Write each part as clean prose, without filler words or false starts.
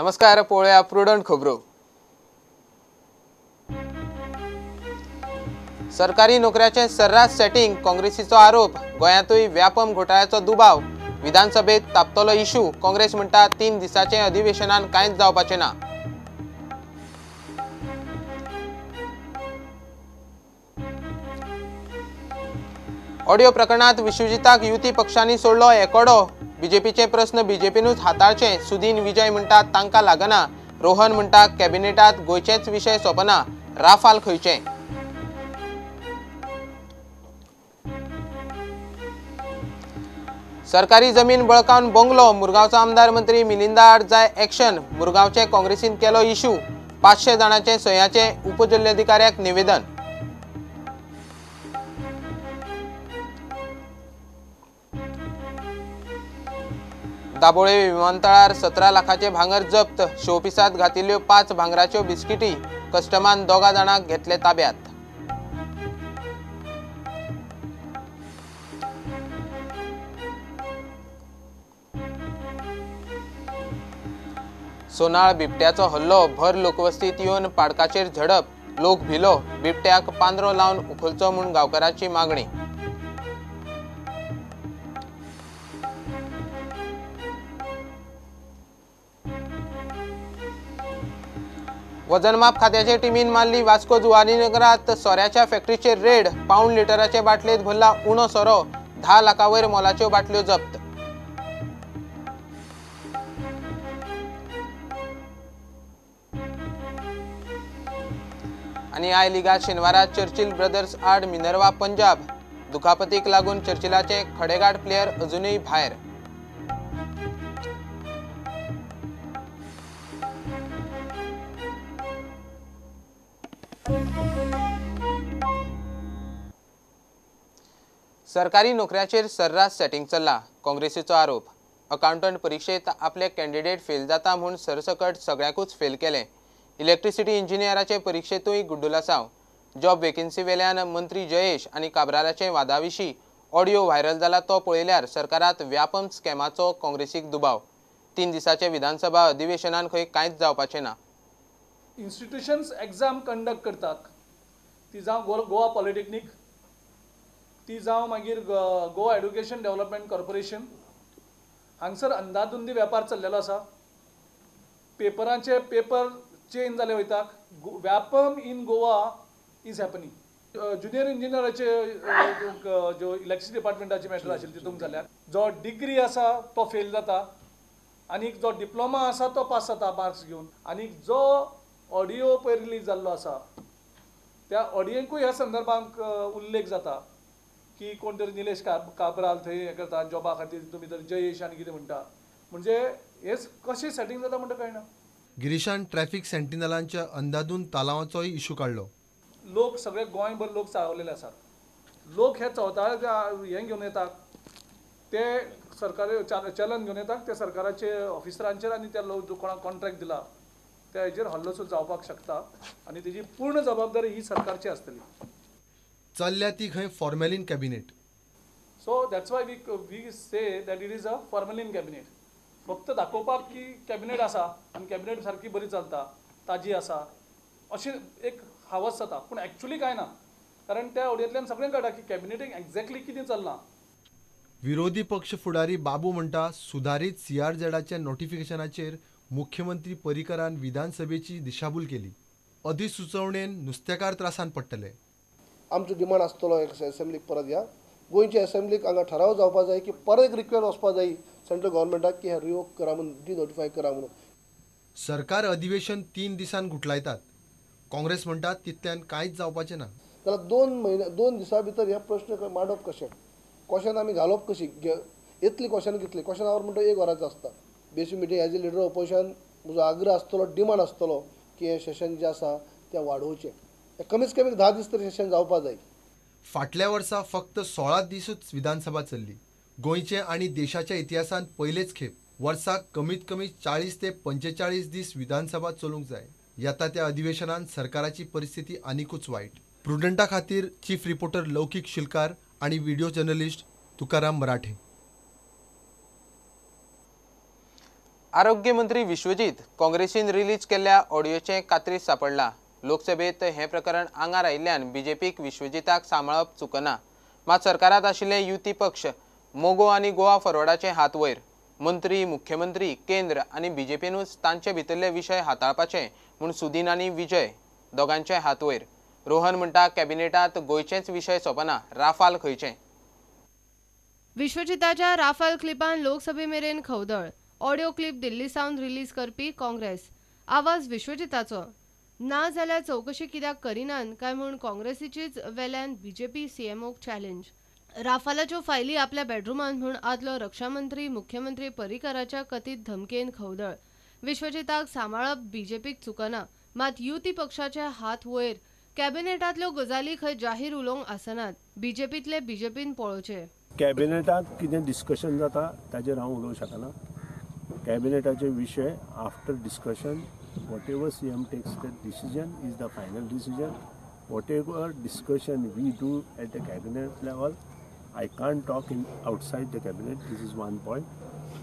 नमस्कार, पळोवया प्रुडंट खबरो. सरकारी नोकऱ्याचे सर्रास सेटिंग, काँग्रेसीचो आरोप. गोंयांतूय व्यापम घोटाळ्याचो दुबाव. विधानसभेत तापतलो इशू. काँग्रेस म्हणटा 3 दिसांचे अधिवेशनान कांयच जावपाचें ना. ऑडियो प्रकरणात विश्वजिताक युती पक्षांनी सोडलो एकोडो. बीजेपीचे प्रस्न बीजेपीनूच हाताळचे. सुदीन विजय म्हणटा तांकां लागना. रोहन म्हणटा कॅबिनेटात गोंयचेच विशय सोंपना. राफाल खंयचे. सरकारी जमीन बळकावन बंगलो. मुरगांवचो आमदार मंत्री मिलिंदा आड जाय एक्शन. मुरगांवचे काँग्रेसीन केलो इशू. 500 जाणांचे सह्याचे उपजिल्होधिकाऱ्याक निवेदन. दाबोळे विमानतळार 17 लाखाचे भांगर जप्त. शोपिसांत घातिल्ल्यो 5 भांगराच्यो बिस्किटी कस्टमान 2 जाणांक घेतले ताब्यात. सोनाळ बिबट्याचो हल्लो. भर लोकवस्तीत येवन पाडकाचेर झडप. लोक भिलो. बिबट्याक पांदरो लावन उखलचो म्हूण गांवकारांची मागणी. वजनमाप खात्याचे टिमीन मारली वास्को जुवारीनगरात सोऱ्याच्या फॅक्टरीचेर रेड. 0.25 लिटराचे बाटलेत भरला उणो सोरो. 10 लाखां वयर मोलाच्यो बाटल्यो जप्त. आनी I लिगात शेनवारा चर्चिल ब्रदर्स आड मिनर्वा पंजाब. दुखापतीक लागून चर्चिलाचे खडेगाड प्लेयर अजूनय भायर. सरकारी नोकऱ्याचेर सर्रास सेटिंग चल्ला, काँग्रेसीचो आरोप. अकाउंटंट परिक्षेत आपले कॅन्डिडेट फेल जाता म्हूण सरसकट सगळ्यांकूच फेल केलें. इलेक्ट्रिसिटी इंजिनियराचे परिक्षेतूय गुड्डुलासांव. जॉब वेकेन्सी वेल्यान मंत्री जयेश आनी काब्रालाचे वादाविशीं ऑडियो व्हायरल जाला तो पळयल्यार सरकारात व्यापम स्कॅमाचो काँग्रेसीक दुबाव. 3 दिसाचे विधानसभा अधिवेशनान खंय कांयच जावपाचें ना. इन्स्टिट्युशन्स एग्जाम कंडक्ट करतात ती जावं गोवा पॉलिटेक्नीक, ती जावं मागीर गोवा एड्युकेशन डेव्हलपमेंट कॉर्पोरेशन, हांगसर अंदाधुंदी वेपार चल्लेलो आसा. पेपरांचे पेपर चेंज जाले वयता. Vyapam in Goa is happening. Junior इंजिनियराचे ज्यो इलेक्ट्रिसिटी डिपार्टमेंटाचे मॅटर आशिल्ले तितूंत जाल्यार जो डिग्री आसा तो फेल जाता आनी जो डिप्लोमा आसा तो पास जाता मार्क्स घेवन. आनी जो ऑडियो पळय रिलीज जाल्लो आसा त्या ऑडियेकूय ह्या संदर्भांत उल्लेख जाता की कोण तरी निलेश काब्राल थंय हें करता जॉबा खातीर, तुमी तर जयेश आनी कितें म्हणटा. म्हणजे हें कशें सेटींग जाता म्हणटा कळना. गिरीशान ट्रॅफिक सेंटिनलांच्या अंदाधून तालावाचोय इशू काडलो. लोक सगळे गोंयभर लोक चाळवलेले आसात. लोक हे चवताळ हें घेवन येतात, ते सरकारी चलन घेवन येतात, ते सरकाराचे ऑफिसरांचेर आनी त्या लोक कोणाक कॉन्ट्रॅक्ट दिला त्या हेजेर हल्लो सुद्दां जावपाक शकता आनी तेजी पूर्ण जबाबदारी ही सरकारची आसतली. चल्ल्या ती खंय formalin cabinet. So that's why we say that it is a formalin cabinet. फक्त दाखोवपाक की कॅबिनेट आसा आनी कॅबिनेट सारकी बरी चलता, ताजी आसा अशें एक हावस जाता, पूण एक्चुअली कांय ना. कारण त्या ऑडियेंतल्यान सगळें कळटा की कॅबिनेटीक एक्झॅक्टली कितें चल्लां. विरोधी पक्ष फुडारी बाबू म्हणटा सुधारीत सीआरझेडाच्या नोटिफिकेशनाचेर मुख्यमंत्री पर्रीकरान विधानसभेची दिशाभूल केली. अधिसुचोवणेन नुस्तेकार त्रासान पडटले. आमचो डिमांड आसतलो एसेंब्लीक परत या गोंयच्या एसेंब्लीक हांगा ठराव जावपा जाय की परत एक रिक्वेस्ट वचपा जाय सेंट्रल गव्हर्मेंटाक की हें रिवोक करा म्हणून, डिनोटिफाय करा म्हणून. सरकार अधिवेशन 3 दिसान गुटलायतात. काँग्रेस म्हणटात तितल्यान कांयच जावपाचें ना. जाल्यार 2 म्हयने 2 दिसां भितर हे प्रश्न मांडप कशें, क्वेशन आमी घालप कशी, येतली क्वेशन कितली, क्वेशन our म्हणटा 1 वराचो आसता. Basic meeting as a leader of opposition म्हजो आग्रह आसतलो, डिमांड आसतलो की हें सेशन जें आसा तें वाडोवचें. कमीत कमी 10 दीस तरी सेशन जावपा जाय. फाटल्या वर्सा फक्त 16 दिसूच विधानसभा चल्ली. गोंयचे आनी देशाच्या इतिहासांत पयलेच खेप वर्साक कमीत कमी 40 ते 45 दीस विधानसभा चलूंक जाय. येता त्या अधिवेशनान सरकाराची परिस्थिती आनिकूच वायट. प्रुडंटा खातीर चीफ रिपोर्टर लौकीक शिलकार आनी व्हिडिओ जर्नलिस्ट तुकाराम मराठे. आरोग्य मंत्री विश्वजीत काँग्रेसीन रिलीज केल्ल्या ऑडियोचें कात्रीस सापडला. लोकसभेत हें प्रकरण आंगार आयिल्ल्यान बीजेपीक विश्वजीताक सांबाळप चुकना. मात सरकारांत आशिल्ले युती पक्ष मोगो आनी गोवा फॉरवर्डाचे हात वयर. मंत्री, मुख्यमंत्री, केंद्र आनी बीजेपीनूच तांचे भितरले विशय हाताळपाचे म्हूण सुदीन आनी विजय दोगांचे हात वयर. रोहन म्हणटा कॅबिनेटांत गोंयचेच विशय सोंपना, राफाल खंयचे. विश्वजिताच्या राफाल क्लिपान लोकसभे मेरेन खवदळ. ऑडियो क्लिप दिल्ली सावन रिलीज करपी काँग्रेस. आवाज विश्वजिताचो ना जाल्यार चवकशी कित्याक करिनात काय म्हूण काँग्रेसीचीच वेल्यान बीजेपी सीएमओक चॅलेंज. राफालाच्यो फायली आपल्या बेडरुमांत म्हूण आदलो रक्षामंत्री मुख्यमंत्री पर्रीकराच्या कथीत धमकेन खवदळ. विश्वजिताक सांबाळप बीजेपीक चुकना, मात युती पक्षाचे हात वयर. कॅबिनेटांतल्यो गजाली खंय जाहीर उलोवंक आसनात, बीजेपींतले बीजेपीन पळोवचे. कॅबिनेटांत कितें डिस्कशन जाता ताचेर हांव उलोवंक शकना. कॅबिनेटाचे विशय after discussion whatever CM takes the decision is the final decision. Whatever discussion we do at the cabinet level I can't talk in outside the cabinet. This is one point.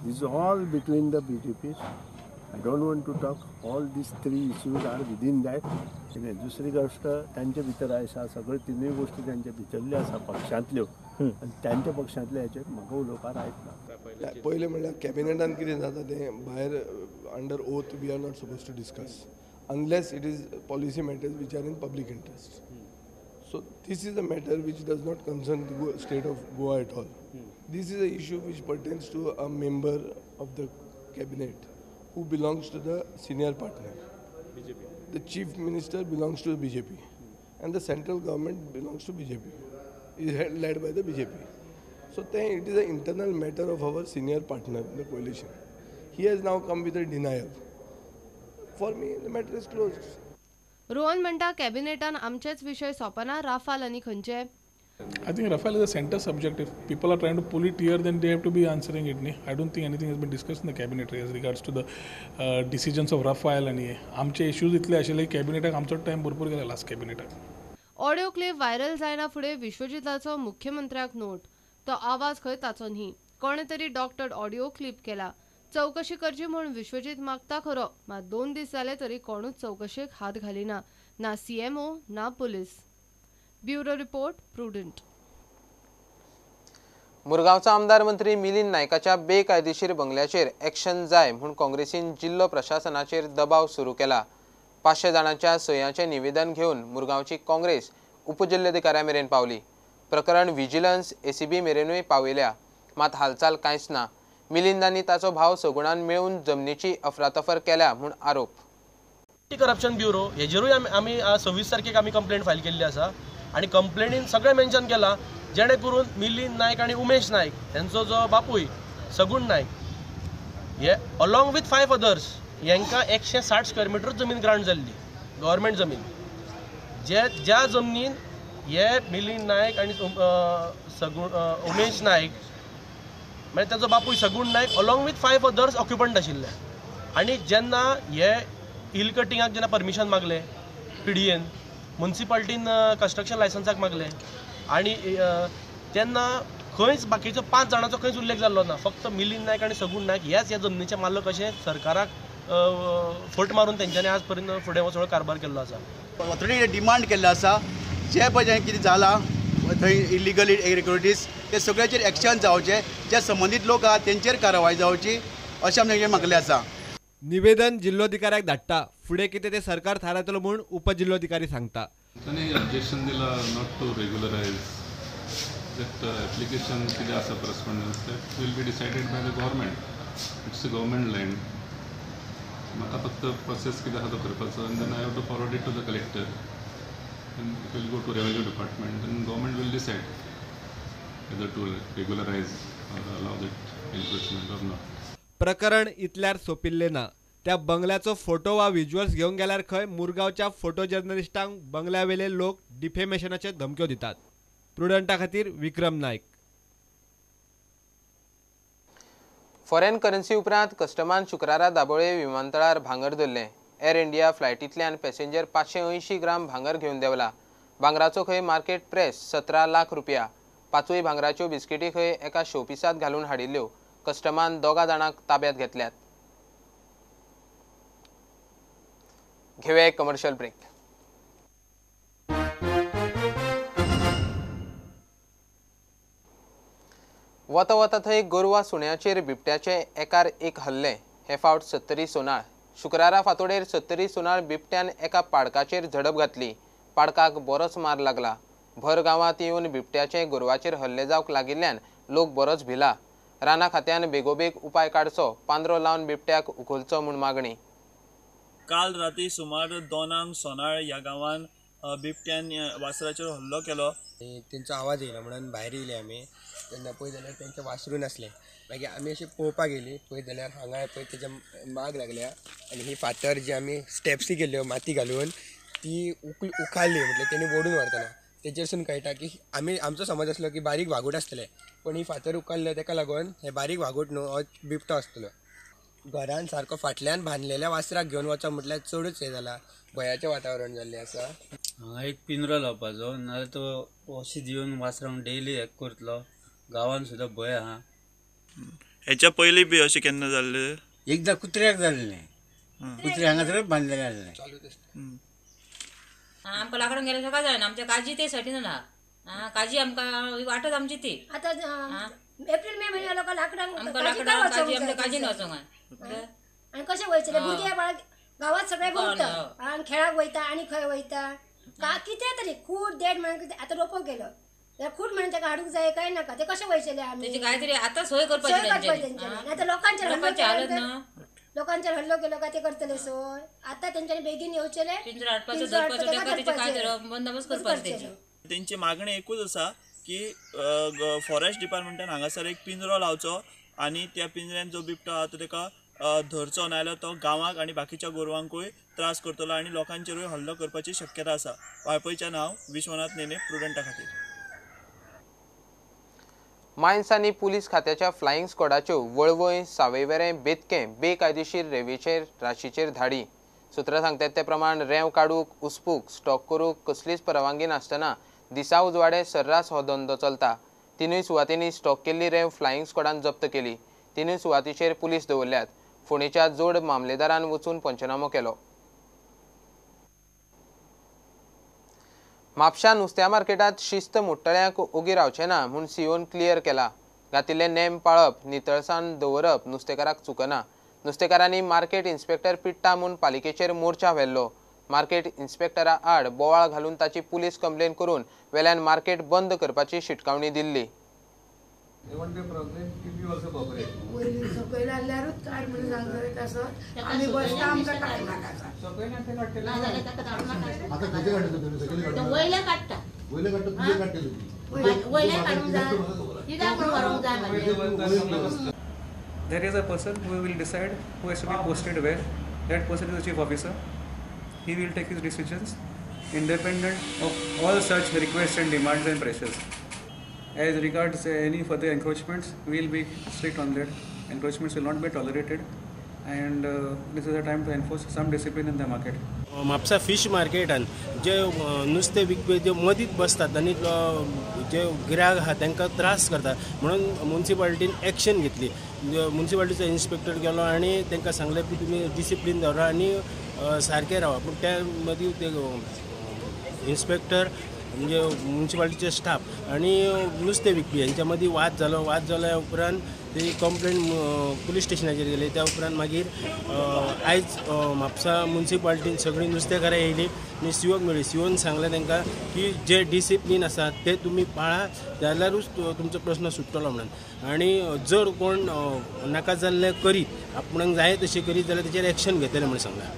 This is all between the BJPs. I don't want to talk. All these three issues are within that. दुसरी गोष्ट तांचे भितर आसा, सगळे तिनूय गोष्टी तांचे भितरल्यो आसा पक्षांतल्यो आनी तांच्या पक्षांतल्या हेचेर म्हाका उलोवपाक रायट ना. पयलें म्हणल्यार कॅबिनेटान कितें जाता तें भायर under oath we are not suppose to discuss unless it is policy matters which are in public interest. So this is a matter which does not concern the state of Goa at all. This is an issue which pertains to a member of the cabinet who belongs to the senior partner. BJP. The chief minister belongs to the BJP and the central government belongs to BJP, is led by the BJP. So then it is an internal matter of our senior partner in the coalition. He has now come with a denial. For me, the matter is closed. Rohan म्हणटा कॅबिनेटान आमचेच विशय सोंपना, Rafale आनी खंयचे. I think Rafale is a center subject. If people are trying to pull it here, then they have to be answering it. I don't think anything has been discussed in the cabinet as regards to the decisions of Rafale. And आमचे issues इतले आशिल्ले कॅबिनेटाक आमचो time भरपूर गेला last कॅबिनेटाक. Audio clip viral जायना फुडें विश्वजिताचो मुख्यमंत्र्याक note. तो आवाज खंय ताचो न्ही, कोणे तरी डॉक्टर्ड ऑडियो क्लिप केला. चवकशी करची म्हूण विश्वजीत मागता खरो, मात 2 दीस जाले तरी कोणूच चवकशेक हात घालिना, ना सीएमओ ना पुलीस. Bureau report, Prudent. मुरगांवचो आमदार मंत्री मिलिंद नायकाच्या बेकायदेशीर बंगल्याचेर एक्शन जाय म्हूण काँग्रेसीन जिल्लो प्रशासनाचेर दबाव सुरू केला. 500 जाणांच्या सह्यांचें निवेदन घेवन मुरगांवची काँग्रेस उपजिल्लोधिकाऱ्या मेरेन पावली. प्रकरण विजिलन्स एसीबी मेरेनूय पावयल्या, मात हालचाल कांयच ना. मिलिंद आनी ताचो भाव सगुणान मेळून जमनीची अफरातफर केल्या म्हूण आरोप. करप्शन ब्युरो हेजेरूय आमी 26 तारखेक आमी कंप्लेंट फायल केल्ली आसा आनी कंप्लेनीन सगळें मेन्शन केलां जेणे करून मिलिंद नायक आनी उमेश नायक हेंचो जो बापूय सगुण नायक हे अलॉंग विथ 5 अदर्स हेंकां 160 स्क्वेअर मिटर जमीन ग्रांट जाल्ली, गव्हर्मेंट जमीन, जे ज्या जमनीन हे मिलिंद नायक आनी सगुण उमेश नायक म्हणजे ताचो बापूय Sagun Naik along with 5 others occupant आशिल्ले. आनी जेन्ना हे हिल कटिंगाक जेन्ना परमिशन मागलें पीडीएन, मुन्सिपाल्टीन कन्स्ट्रक्शन लायसन्साक मागलें आनी तेन्ना खंयच बाकीचो 5 जाणांचो खंयच उल्लेख जाल्लो ना. फक्त मिलिंद नायक आनी सगुण नायक ह्याच ह्या जमनीचे मालक अशें सरकाराक फट मारून तेंच्यांनी आज पर्यंत फुडें वचून कारभार केल्लो आसा. ऑथॉरिटीन डिमांड केल्लो आसा जे पळय कितें जालां थंय इलिगल एक्टिविटीज ते सगळ्याचेर एक्शन जावचें, जे संबंदीत लोक आहात तेंचेर कारवाय जावची अशें आमी मागलें आसा. निवेदन जिल्लोधिकाऱ्याक धाडटा, फुडें कितें तें सरकार थारायतलो म्हूण उपजिल्लोधिकारी सांगता. तांणी ऑब्जेक्शन दिलां not to regularise that application कितें आसा correspondence that will be decided by the government. It's a government land. म्हाका फक्त प्रोसेस कितें आसा तो करपाचो आनी then I have to forward it to the collector and it will go to revenue department and government will decide whether to regularize or allow that encroachment or not. प्रकरण इतल्यार सोपिल्लें ना. त्या बंगल्याचो फोटो वा visuals घेवन गेल्यार खंय मुरगांवच्या photo जर्नलिस्टांक बंगल्यावेले लोक डिफेमेशनाचे धमक्यो दितात. प्रुडंटा खातीर विक्रम नायक. फॉरेन करन्सी उपरांत कस्टमान शुक्रारा दाबोळे विमानतळार भांगर धरलें. एअर इंडिया फ्लायटींतल्यान पॅसेंजर 580 ग्राम भांगर घेवन देंवला. भांगराचो खंय मार्केट प्रेस 17 लाख रुपया. 5 भांगराच्यो बिस्किटी खंय एका शोपिसांत घालून हाडिल्ल्यो. कस्टमान 2 जाणांक ताब्यात घेतल्यात. घेवया एक कमर्शियल ब्रेक. वता वता थंय गोरवां सुण्याचेर बिबट्याचे एकार एक हल्ले. हे फावट सत्तरी सोनाळ. शुक्रारा फांतोडेर सत्तरी सोनाळ बिबट्यान एका पाडकाचेर झडप घातली. पाडकाक बरोच मार लागला. भर गांवांत येवन बिबट्याचे गोरवाचेर हल्ले जावंक लागिल्ल्यान लोक बरोच भिला. राना खात्यान बेगोबेग उपाय काडचो, पांदरो लावन बिबट्याक उखलचो म्हूण मागणी. काल राती सुमार 2 सोनाळ ह्या गांवान बिबट्यान वासराचेर हल्लो केलो. तेंचो आवाज येयलो म्हणून भायर येयले आमी. तेन्ना पळय जाल्यार तेंचें वासरू नासलें. मागीर आमी अशें पळोवपाक गेली, पळयत जाल्यार हांगा पळय तेच्या माग लागल्या आनी ही फातर जी आमी स्टेप्सी केल्ल्यो माती घालून ती उखाळली, म्हटल्यार तेणी ओडून व्हरतना तेचेरसून कळटा की आमी आमचो समज आसलो की बारीक वागोट आसतले, पण ही फातर उखल्ले तेका लागून हे बारीक वागोट न्हू, हो बिबटो आसतलो. घरान सारको फाटल्यान बांदलेल्या वासराक घेवन वचप म्हटल्यार चडूच हें जाला, भंयाचें वातावरण जाल्लें आसा. हांगा एक पिंजरो लावपाचो, नाजाल्यार तो अशीच येवन वासरांक डेली हेक करतलो. गांवान सुद्दां भंय आहा. हेच्या पयलीं बी अशें केन्ना जाल्लें? एकदां कुत्र्याक जाल्लें, कुत्रे हांगासरूच बांदलेलें आसलें. आमकां लाकडां गेल्यार सकाळ जायना, आमच्या काजी ते साठी ना, काजी आमकां वाटत आमची ती. आतां एप्रील मे म्हयन्या लोकां लाकडां आमकां लाकडां काजी आमच्या काजीन वचोंक आनी कशें वयतले भुरगे गांवांत सगळे भोंवता आनी खेळाक वयता आनी खंय वयता कितें तरी खूट देड म्हणून आतां रोपो गेलो जाल्यार खूट म्हणून ताका हाडूंक जाय काय नाका, ते कशें वयतले आमी? काय तरी आतां सोय करपाची तेंच्यांनी, नातर लोकांचेर हल्लो, लोकांचेर हल्लो केलो काय ते करतले सोय. आतां तेंच्यांनी बेगीन येवचेले, बंदोबस्त करपाचो. तेंची मागणी एकूच आसा की फॉरेस्ट डिपार्टमेंटान हांगासर एक पिंजरो लावचो आनी त्या पिंजऱ्यान जो बिबटो आहा तो तेका धरचो, नाजाल्यार तो गांवाक आनी बाकीच्या गोरवांकूय त्रास करतलो आनी लोकांचेरूय हल्लो करपाची शक्यता आसा. वाळपयच्यान हांव विश्वनाथ नेने, प्रुडंटा खातीर. मायन्स आनी पुलीस खात्याच्या फ्लायिंग स्क्वॉडाच्यो वळवय, सावयवेरें, बेतकें बेकायदेशीर रेंवेचेर राशीचेर धाडी. सुत्रां सांगतात ते प्रमाण रेंव काडूंक, उसपूक, स्टॉक करूंक कसलीच परवानगी नासतना दिसा उजवाडे सर्रास हो धंदो चलता. तिनूय सुवातींनी स्टॉक केल्ली रेंव फ्लायिंग स्क्वॉडान जप्त केली. तिनूय सुवातीचेर पुलीस दवरल्यात. फोंडेच्या जोड मामलेदारान वचून पंचनामो केलो. म्हापशा नुस्त्या मार्केटांत शिस्त मोडटल्यांक ओगी रावचें ना म्हूण सीओन क्लियर केला. घातिल्ले नेम पाळप, नितळसाण दवरप नुस्तेकाराक चुकना. नुस्तेकारांनी मार्केट इन्स्पेक्टर पिडटा म्हूण पालिकेचेर मोर्चा व्हेल्लो. मार्केट इन्स्पेक्टरा आड बोवाळ घालून ताची पुलीस कंप्लेन करून वेल्यान मार्केट बंद करपाची शिटकावणी दिल्ली. There is a person who will decide who has to be posted where. That person is the chief officer. He will take his decisions independent of all such requests and demands and pressures. As regards any further encroachments, we will be strict on that. Encroachments will not be tolerated, and this is the time to enforce some discipline in the market. Mapusa fish मार्केटान जे नुस्तें विकपी जे मदींच बसतात आनी जे गिरायक आहा तांकां त्रास करतात म्हणून मुन्सिपालिटीन एक्शन घेतली. मुन्सिपालिटीचो इन्स्पेक्टर गेलो आनी तांकां सांगलें की तुमी डिसिप्लीन दवरा आनी सारकें रावा. पूण त्या मदीं ते इन्स्पेक्टर म्हणजे मुन्सिपालिटीचे स्टाफ आनी नुस्तें विकपी हेंच्या मदीं वाद जालो. वाद जाल्या उपरांत ती कंप्लेन पुलीस स्टेशनाचेर गेली. त्या उपरांत मागीर आयज म्हापसा मुन्सिपालिटीन सगळीं नुस्तेकारां येयली आनी सीओक मेळ्ळी. सीओन सांगलें तांकां की जे डिसिप्लीन आसा ते तुमी पाळा जाल्यारूच तुमचो प्रस्न सुट्टलो म्हणून. आनी जर कोण नाका जाल्लें करीत आपणाक जाय तशें करीत जाल्यार तेचेर एक्शन घेतलें म्हणून सांगलां.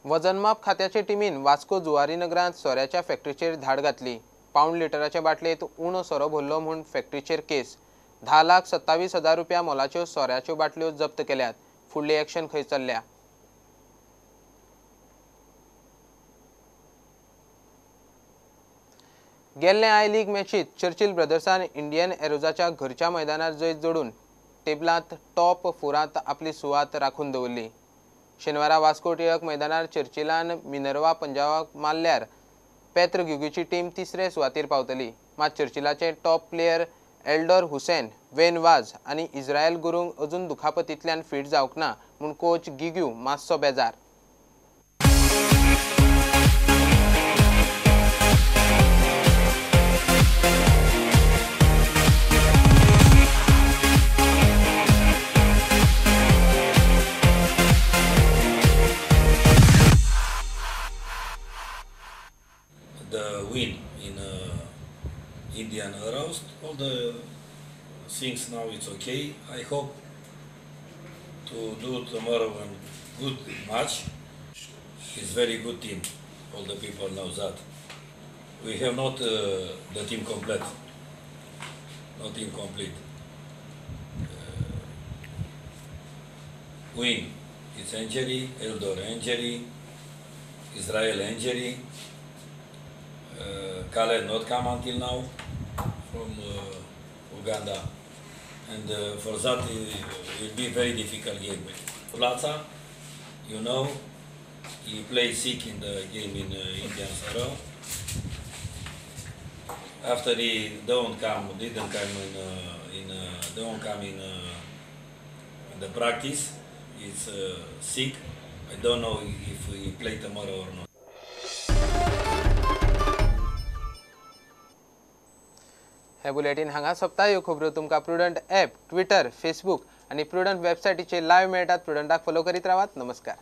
वजनमाप खात्याचे टिमीन वास्को जुवारी नगरांत सोऱ्याच्या फॅक्टरीचेर धाड घातली. पाऊण लिटराच्या बाटलेंत उणो सोरो भरलो म्हूण फॅक्टरीचेर केस. 10,27,000 रुपया मोलाच्यो सोऱ्याच्यो बाटल्यो जप्त केल्यात. फुडली एक्शन खंय चल्ल्या. गेल्ले I league मॅचीत चर्चिल ब्रदर्सान इंडियन एरोजाच्या घरच्या मैदानार जैत जोडून टेबलांत टॉप 4 आपली सुवात राखून दवरली. शेनवारा वास्को टिळक मैदानार चर्चिलान मिनर्वा पंजाबाक मारल्यार पेत्र ग्युगीची टीम तिसरे सुवातीर पावतली. मात चर्चिलाचे टॉप प्लेयर एल्डोर हुसेन, वेन वाज आनी इस्रायल गुरूंग अजून दुखापतींतल्यान फीट जावंक ना म्हूण कोच गिग्यू मातसो बेजार. The win in Indian aroused all the things now it's okay. I hope to do tomorrow a good match. It's very good team. All the people know that. We have not the team complete. Not team complete. Win. It's injury. Eldor injury. Israel injury. Khaled not come until now from Uganda, and for that it will be very difficult game. Plaza, you know, he played sick in the game in Indian Saro. After he don't come, didn't come in, don't come in the practice. He's sick. I don't know if he play tomorrow or not. हे bulletin हांगा सोंपता. ह्यो खबरो तुमकां prudent app, Twitter, Facebook आनी prudent वेबसायटीचेर live मेळटात. प्रुडंटाक follow करीत रावात. नमस्कार.